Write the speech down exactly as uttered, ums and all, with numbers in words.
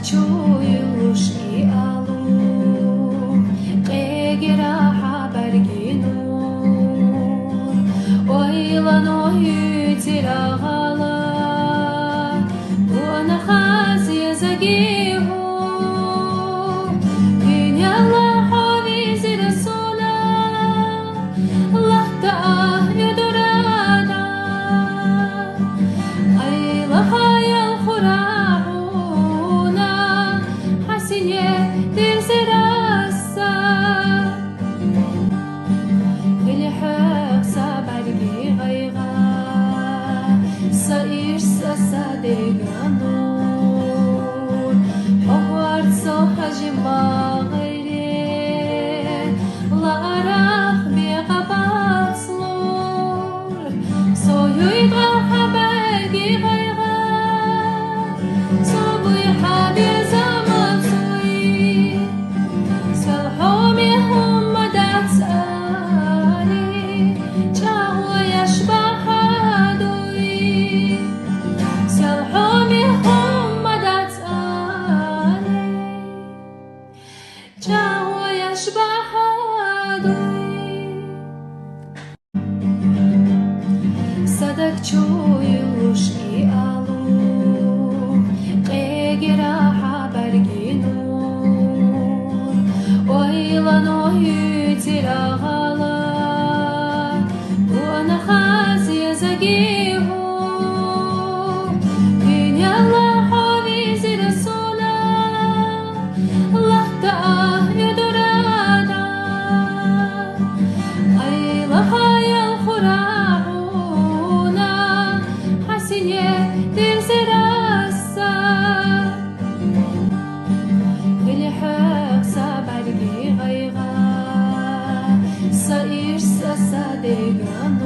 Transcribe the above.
Чуйлуш и алу, къегера хабарги нур, ойла нохи тирагала, уна хази загиху, пиняла хови зирасуна, лахта а юдурада, айла хаял хурагуна, хасине тирзираса. Хили хакса барги гайга, са ирса са дегану, хохварцо хажима гайре, ла арах бега бацлур, союйга хабарги гайга, собуй хабе заман суи, салхоми хумма дацали, чагъу яш бахадуи, салхоми хумма дацали, чагъу яш бахадуи. Садак чуйлуш и алу, къегера хабарги нур, ойла нохи тирагала, уна хази загиху, пиняла хови зирасуна, лахта а юдурада, айла хаял хурагуна, хасине тирзираса. Хили хакса барги гайга, са ирса са дегану,